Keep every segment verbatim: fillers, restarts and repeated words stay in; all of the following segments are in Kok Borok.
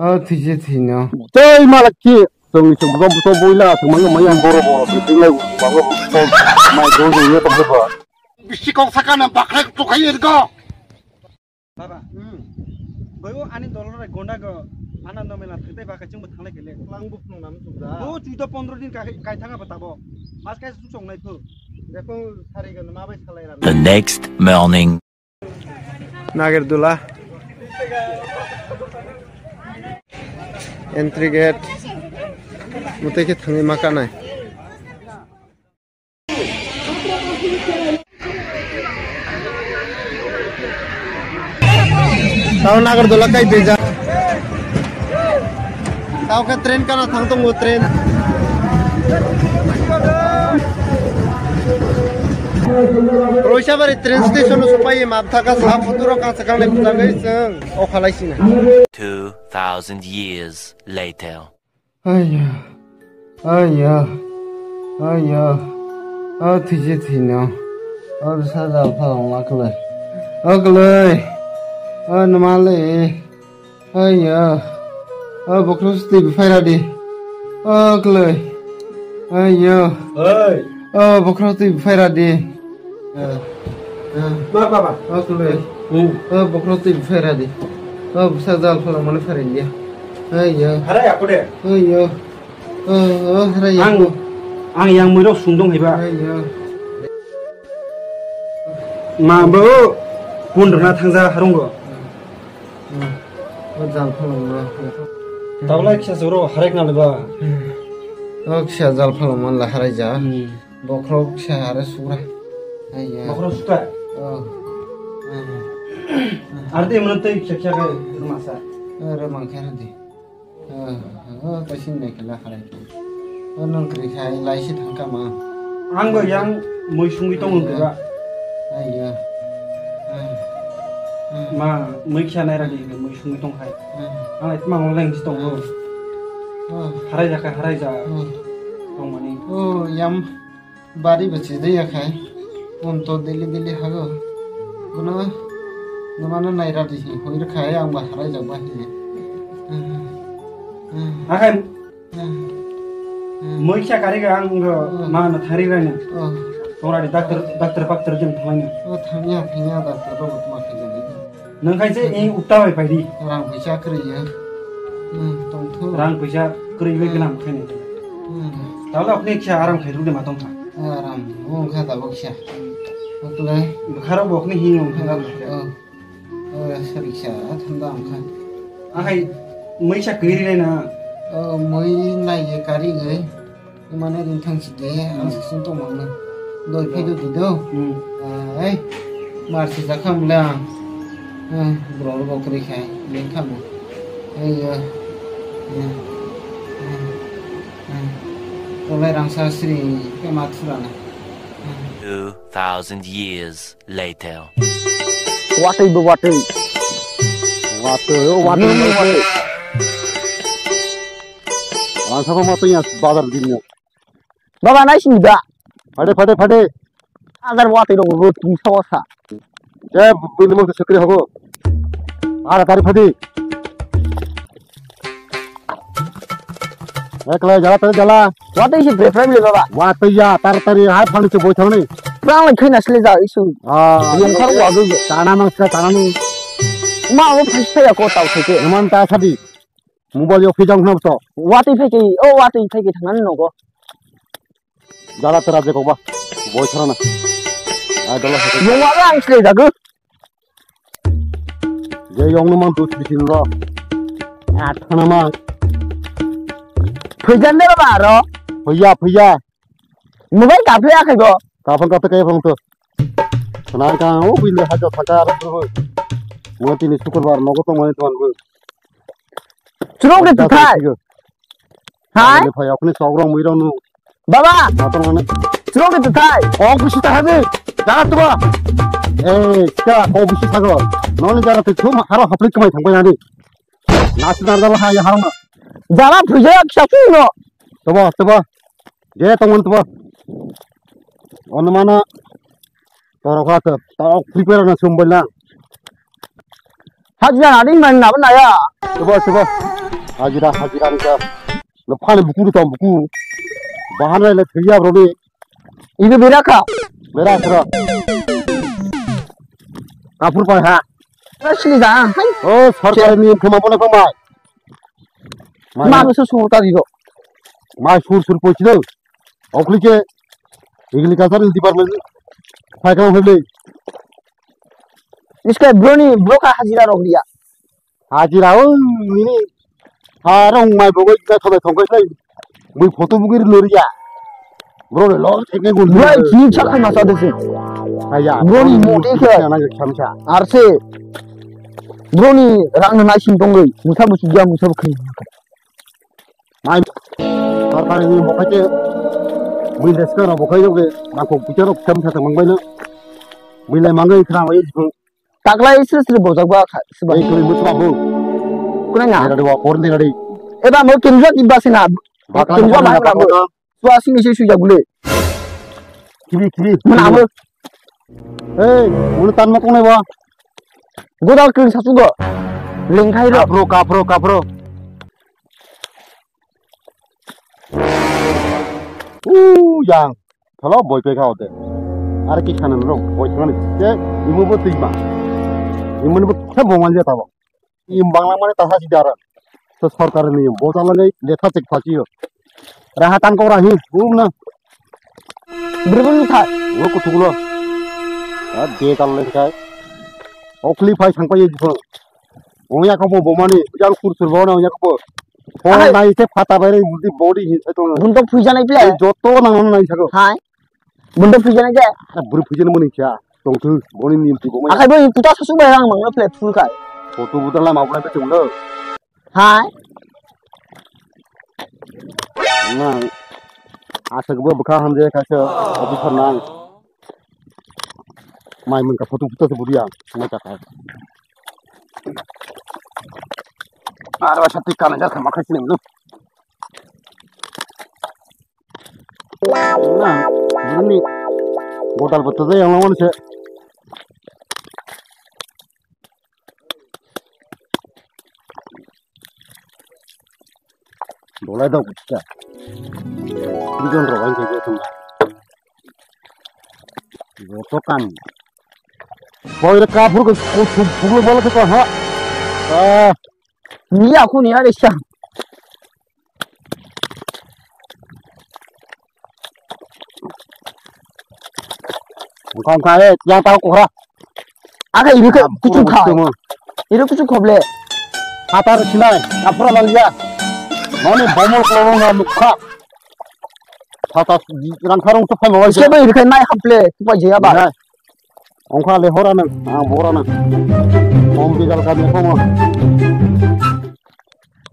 O thwise thwino. Tei malak ki. Chwngni chwng bujo bujo boila chwng mangya mangya boro boro chwng lai bangma bujo mai do do ye tong ba. Bisi kok saka na bakra to khai ergo. Baba. Hmm. Boyo ani dolor rai gonda go Anando Mela thwtai ba kachung bo thanglai kele. Lang buk nung nam tu da. Bo chudo pondro din kai kai thanga ba tabo. Mas kai su chong nai phu. Dekho sari go ma bai salai ram. The next morning. Nagerdula. Entry gate. Mutui khe thangwi ma kanai. Tao Nagerdula kai beja. Tao khe train kana thang tongo train. Roisabari train station o supai map thaka sa photo rok kasa kangnai bujagwi chwng o khalai sina. Two thousand years later. Aiya, aiya, aiya, o thwise thwino, o bwsa jal phalangma kwlwi, o kwlwi, o nwmali, aiya, o bokhorok twi bwphairadi, o kwlwi, aiya, o bokhorok twi bwphairadi. Ma baba. O kwlwi. Hmm. O bokhorok twi bwphairadi. O bwsa jal phalangmani pharindia. Aiya. Harai aphode. Aiya. O, o, harai. Ang, ang yang mwirok sungdong haiba. Aiya. Ma bo kun rwna thangja harungo. Hmm. O jal phalangma. Tabla kisa soro harai kna leba. O kisa jal phalangma la harai ja. Hmm. Bokhorok se aro sukra. Aiya. Bokhorok sukra? Oh. Ar de mano tei kisa kisa kai rwmasa. Eh, rwmang khe rwdi. Oh, oh, kaisa nai khe la harai. Oh, nang kwrwi khai lai se thang kama. Ang bo yang mui sungwi tongo. Aiya. Kwrwa. Aiya. Aiya. Ma mui kisa nai radi mui sungwi tong khai. Aiya. Ang lai tma online si tongo. Oh. Harai ja khai harai ja. Oh. Tongmani. Oh, yam. Bari bo chidai ya khai. Phone to daily daily hago. Bono nwmano naira di hi hoi rwkha ang ba harai jak ba hi. Akai moi kya kari ga ang go ma na thari rani. Oh. Tongra di doctor doctor doctor jeng thoi ni. Oh, thangya thangya doctor ro ma khai jani. Nang khai se ing ukta bai paidi. Rang puisa kwrwi ya. Hmm, tongthu. Rang puisa kwrwi bai gwnang khai ni. Hmm. Tawle apni kisa aram khai rukde ma tongkha. Aram, bo wngkha tabuk kisa. Oklai. Bwkharok bokni hing wngkha. Oh. Oh, sorry kisa, thanda wngkha. Akhai mui sa kwrwi lai na. Oh, mui nai ye kari gai. Mane ring thang si de, ang si sung tong mang na. Doi phe do di do. Hmm. Ai, mar si ja kham la. Ah, bro ro kri khai, ring kham. Ai ya. Ya. Ya. Ya. Tolai rang sa sri ke mat surana. Two thousand years later. Watwi bo watwi. Watwi, o watwi, hmm, watwi. Ang sama watwi ya bazar din ya. Baba nai sini da. Phade, phade, phade. Bazar watwi rok rot twi sawa sa. Eh, bini mok sakri hobo. Ara tari phadi. Ekla jala tari jala. Watwi si prefer le baba. Watwi ya tar tari hai phang se boi thangni. Prang le khaina sile ja isu. Ah. Yong khar wa go. Tana mang sa tana mang. Ma o phai phai ko tau se ke. Naman ta sadi. Mobile yo phijang khna to. Watwi phai ke, o watwi phai ke thangani nogo. Jala tera je kokba. Boi tharana. Ai dala. Yong wa ang sile jago. Je yong no mang dut bitin ro. A thana mang. Phuijan de ba ro. Phuya phuya. Mobile ka phuya khai go. Ka phang ka te kai phang to. Sana ka o bin de hajo thaka ro. Mo tini sukurbar nogo to mani tuan bo. Churok de tuthai. Hai? Ani phai okni sok rong mui rong nu. Baba. Matang ani. Churok de tuthai. Kok bisi ta hadi. Jaga tu ba. Eh, ka kok bisi ta go. Noni jaga tu thum haro hapri kamai thang bai ani. Nasi dar dar hai haro na. Jala phuja kisa tu no. Tobo, tobo. Je tongmon tobo. Ono mana. Torok ha to. Tok prepare na sumbai na. Hajna ani man na ba na ya. Tobo, tobo. Hajira, hajira ni ka. Lo phani buku ri tong buku. Bahan rai le thwiya bro ni. Ibe bera kha. Bera kha. Kapur pai ha. Asli da. O sarkar ni khama bona khama. Ma bo su su ta di do. Mai sur sur poichi do. Okli ke agriculture department. Phai kama phai le. Iske bro ni bro kha hajira rok riya. Hajira o nini harong mai bogoi ka thobai thongkai sai. Mui photo bugir loriya. Bro le lor thekne gun. Bro ki chak ma sa de se. Aya. Bro ni moti khe. Ana ge khamsa. Arse. Bro ni rang na nai sim tongoi. Musa bu sujya musa bu khai. Mai. Sarkar ni mokai te. Mui le skar bo khai ge. Nako pucharo khamsa ta mangbai na. Mui le mangai khna bai. Taklai sri sri bojak ba kha, siba. Ei, tui mutu babu. Kuna nga? Nera dewa, korin de nadi. Eba mo kinjua ki basi na. Bakla kinjua bakla ba bakla. Sua sini si suja gule. Kibi, kibi. Mana abo. Ei, mulu tan ma kung nai ba. Godal kring sasu go. Lengkhai ro. Kapro, kapro, kapro. U yang. Thalo boi pekha ote. Are ki khana nro boi thangani te imu bo tui ma. Imu bo khe bo manja tabo. Im bangla mane ta hasi dara. To sarkar ni bo ta mane letha chek phasi yo. Raha tan ko rahi. Um na. Birbun tha. Wo kuthuklo. A de tal le khai. Okli phai sangpai jikho. Oya ko bo bomani, yang sur sur bona oya ko. Phone nai se phata bai re body hin se to. Bundok phuijanai ple. Joto nang nang nai sako. Hai. Bundok phuijanai je. Buru phuijan mani cha. Tong thu boni nim tu bomai. Akai bo puta sasu bai rang mangno ple phul kai. Photo buta la ma bura ke tum lo. Hai. Na. Asa ko bukha ham je ka se officer nang. Mai mun ka photo photo se buria. Mai ka kai. Aro sa tik kana jar khama khai sini no. Na, ni godal boto de yang lawan se. Dolai dok bukha. Bijon ro ang ke tong. Joto kam. Boy re kapur ko pukul bol ko ha. Ah. Ni aku ni are sa. Engkau engkau eh yang tahu kora. Aka ibu ke kucing kha. Ibu kucing khoble. Hatar sinai kapura lalia. Mane bomol kolong na mukha. Hatas rang tharung tu phai mawai. Siapa ibu kai mai haple kupa jaya ba. Ongkha le hora nang, ang bora nang. Om bigal ka me komo.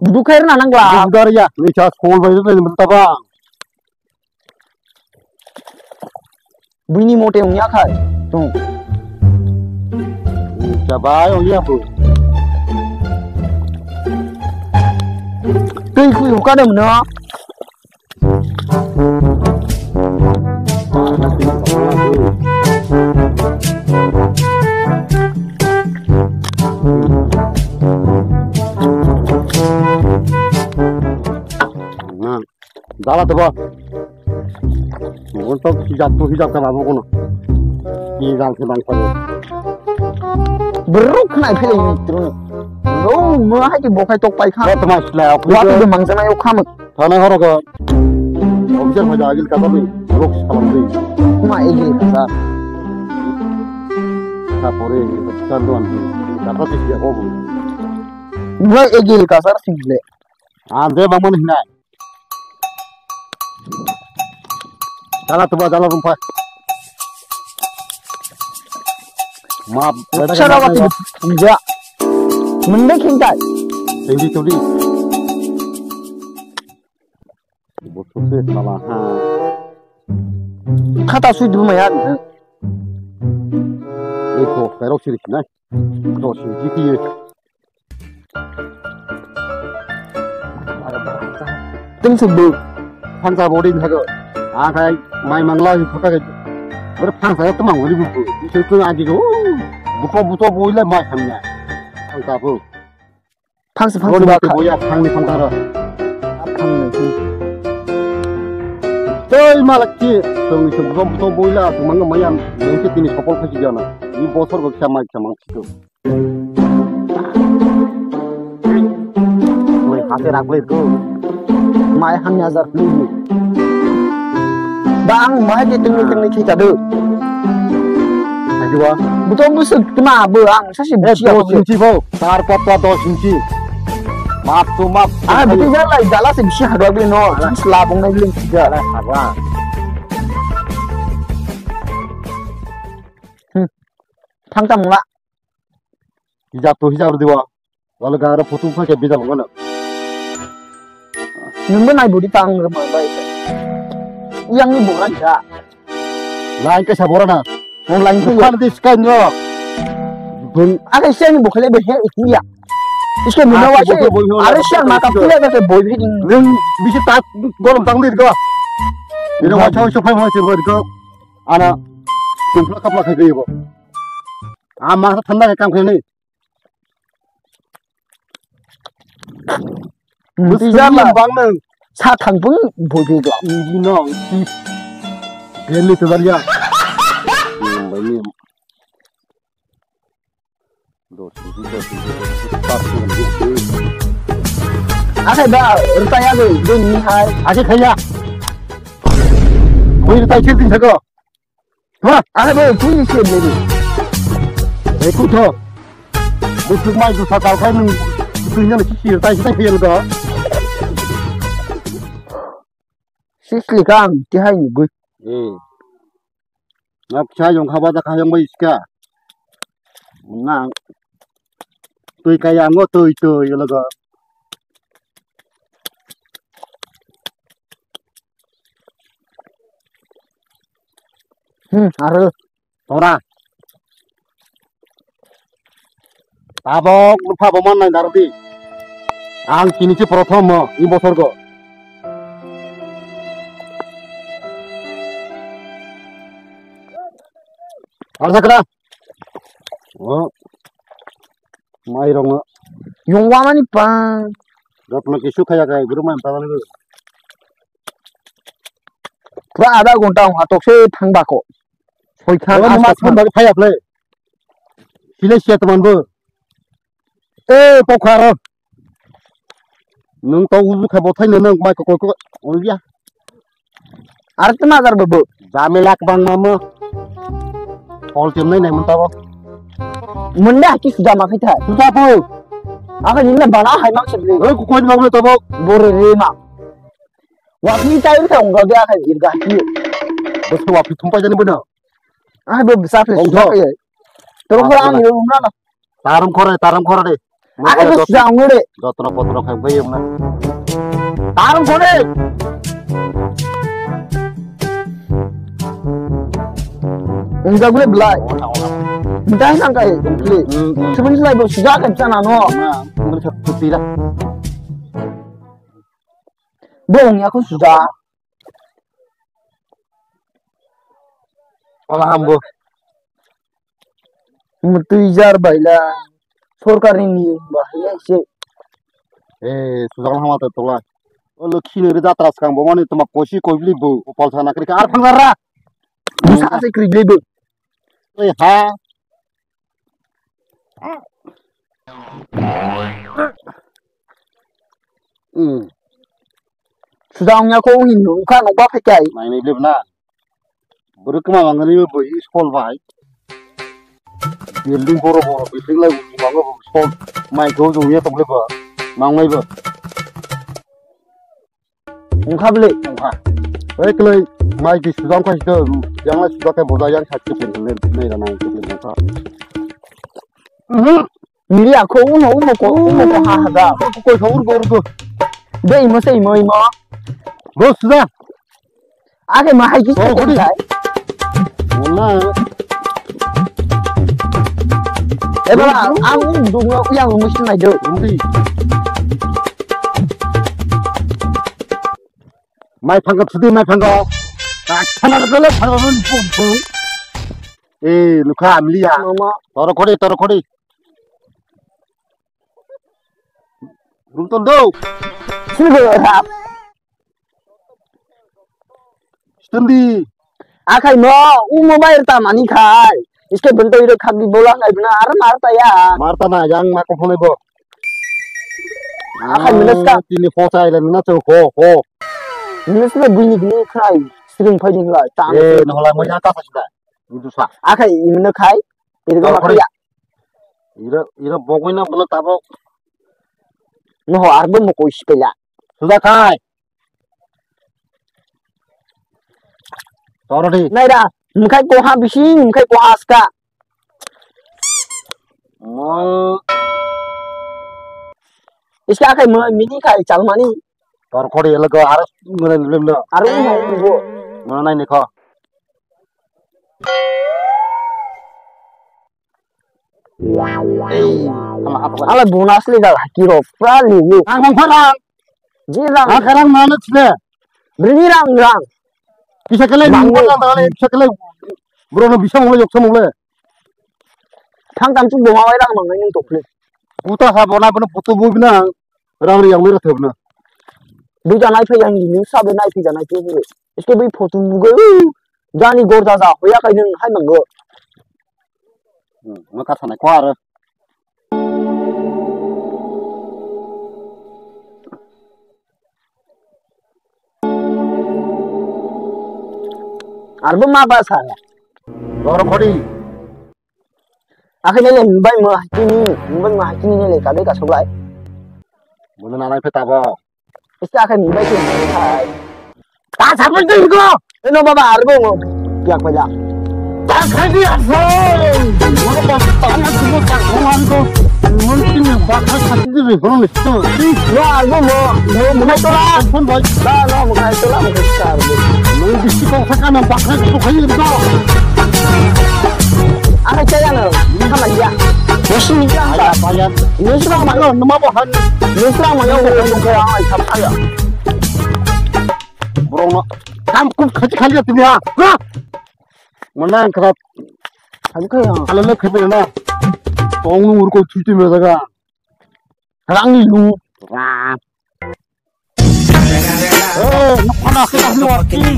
Dudu khair na nang la. Dudu dar ya, ni cha school bai bai tabang. Bini mote ungya khai. Tung. Cha bai ungya bu. Tui kui hukade mno. Jala tebo. Mo to hijab to hijab ka babu kono. Ki jal se bang pare. Beruk khnai phele ni tru. Ro mo hai ki bokhai tok pai kha. Ko tma sla. Wa tu mang jana yo kham. Thana horo ko. Officer mai agil ka ni. Rok salam de. Ma egi ka. Ka pore ka don. Ka pati ya ko. Mo egi ka sar single. Ande bangmani hinai. Jala tuba jala rumpai. Ma, sara wati. Ja. Mende khintai. Hindi tuli. Bosok se sala ha. Khata sui duma ya. Eko, kairok siri sinai. Dos siri kiye. Teng sumbu. Phangsa body thago. Akhai mai mangla hi khota ke. Ber phangsa ya temang wali bubu. Itu tu agi go. Buko buto boila mai hamya. Phangsa bu. Thangsi phangsi Roni ba mati kha- boya thangni phangtara. Thangni phang- Tei malak ki tongni se buto buto boila tumang maya nungse tini sopol phai jana. Ni bosor go kya mai kya mang sito. Oi hate rak le go. Mai hamya jar pli. Ba ang mai ke tengni tengni khi kadu. Ajiwa. Buto busuk tma bo ang sasi Eh, busi dos ako. Inchi bo. Tar patwa dos inchi. Map to map. Ah, bini jar lai jala se bisi hadwa bini no. Alah. Sila bong nai bini sila. Alah, hadwa. Hmm. Thang ta mula. Hijab to hijab diwa. Wala gara photo kha ke bijal ngono. Nungbo nai budi pang rwma bai. Yang ni bukan ya. Lain kaisa borana. Wng lain tu. Bukan di sky no. Bung. Ake siang ni bukhale be he ikiya. Iske mina Ah, wase. Boy, boy, boy, Are boy, siang boy, mata boy. Pula ke boy he. Nung bisi tat golom tang dir go. Ini wachau chau phai phai sir go. Ana. Tumpla kapla khai go. Ah, ma thanda ke kam khai ni. Hmm, Bus tijak sini lah. Bang nang. Sa thang pun bui bui dok. Ini no. Geli tu dalia. Hmm, ini. Dos, dos, dos, dos, dos, dos, dos. Akai ba, rutaya be, dun ni hai. Akai khaya. Bui rutai chil din thako. Ha? Akai ba, bui ni chil ni. Ekut ho. Busuk mai dusa tal khai nung. Busuk nyana kiki tai sai khaya ga. Sisli kang tihai ni gui. Eh. Nak chai jong khaba da khayang bai iska. Nang. Tui kaya ngo tui tui logo. Hmm, aro. Tora. Tabok nukha bo man nai narwdi. Ang tini se prothom mo, i bosor go. Arjakra. O. Mai rong. Yung wamani pa. Rotno kisu khaya kai, buru man pa. Pura adha ghonta wng hatok se thang bako. Soi khan. Obo nima aswk thang khan. Bagwi phaya phle. Silai siya teman bo. Eh, pokha ro. Nung to ubu kha bothai no nung mai ko ko ko. Oya. Ar tma jar bo. Jamela bang mama. Hol tem nai nai mun ta bo. Mun da ki suda ma khai tha. Suda bo. Aka ni na bana hai mang se. Eh, ko ko ni mang to bo. Bore re ma. Wapi tai ta ong ga ga khai ir ga ki. Bos ko wapi thum pai jani bo na. Ah, bo bisa phle. Ong tho. Toro khora ang ro na. Tarum khore, tarum khore de. Ah, bo bisa ong de. Jotno potro khai bai na. Tarum khore. Ong ga gule blai. Dai nang kai. Sebun lai bo sida kan chana no. Na, ngul sa putira. Bo ong ya ko suda. Ola hambo. Mutui jar baila. Sorkar ni niyom ba ya se. Eh, suda hama to tola. O lokhi ni rida tras kang bo mani toma kosi koibli bo. Opal sana kri ar phang ra. Musa se kri bo. Eh, ha. Hmm. Suda ongya ko hin nukha nokba phaikai. Nai nai lep na. Buru kma mangani bo boi school bai. Building boro boro building lai mango school mai go jong ya tong lep. Mang mai bo. Wngkha bwle? Wngkha. Oi, kwlwi, mai di sujak wngkha sito, yang lai sujak khe boda yang side khe pin hwnwi nai rana wngkha. Mhm. Mili akho uno, uno ko, uno ko ha ha da. Ko, ko, ko, urgo, urgo. De imo se imo, imo. Go suda. Ake ma hai ki Oh, se hodi. Kai. Wala. Eh, bala, ang ung dung lo, yang ung mesti nai do. Rundi. Mai phangka thudi, mai phangka. Tak, thana ka le, thana ka le, pum, pum. Eh, nukha amliya. Mama. Toro khori, toro khori. Rungton do. Sugo rap. Stendi. Akhai mo, u mobile ta mani khai. Iske bento iro khak di bolang ai bina ar mar ta ya. Mar ta na yang ma ko phone bo. Akhai minus ka. Tini phosa ile na to ho ho. Minus na bini bini khai. String phai ding la. Tang. Eh, no la mo ya ta sa sida. Itu sa. Akhai imno khai. Iri ko ma ya. Iro iro bogoi na bola tabo. No ho arbo mo koi sipela. Suda khai. Torodi. Naira, mungkai koha bisi, mungkai koha aska. Mo. Iska kai mo mini kai chalmani. Tor khori elo ko aro mene lem lo. Aro mo mo. Mo nai ni kho. Ala bonus leader haki rok pura lilu. Ang bang pharang. Ji rang. Ang kharang mana chile. Bini rang rang. Bisa kele ni mana tale bisa kele. Bro no bisa mule yok samule. Thang tam chu bonga wai rang mangai nung tokle. Puta ha bona bona putu bu bina. Rang ri yang mera thobna. Duja nai phai yang ni sa be nai phai ja nai phai. Iske bi photo bu ge. Jani gorda ja hoya kai nung hai mango. Hmm, ma ka thanai ko aro. Arbo ma ba sa. Dor khori. Akhai nai le mbai mo hakini, mbai mo hakini nai le kadai ka soblai. Bono nanai phe tabo. Ista akhai mbai ke mbai khai. Ta sabun tu ko. Eno baba arbo mo. Piak paja. Ta khai di asai. Mo ba ta na tu ta ko an ko. Mo tin ba kha sa ti ri ko ni to. Mo arbo mo. Mo mo to la. Phone bai. La la mo khai to la mo khai sa arbo. Mo bisi ko sa ka na ba kha ko khai ri ko. Ano kaya na? Ano ya? Bosu ni ya. Aya, aya. Ni sura ma yo, numa bo han. Ni sura ma yo, ni sura ma yo. Borok no kam kum khati khali tumi ha. Ha? Mana ang khat. Ham kaya. Ala le khati na. Tong nung urko chuti me jaga. Rang ni lu. Ra. Eh, nokna khati khali.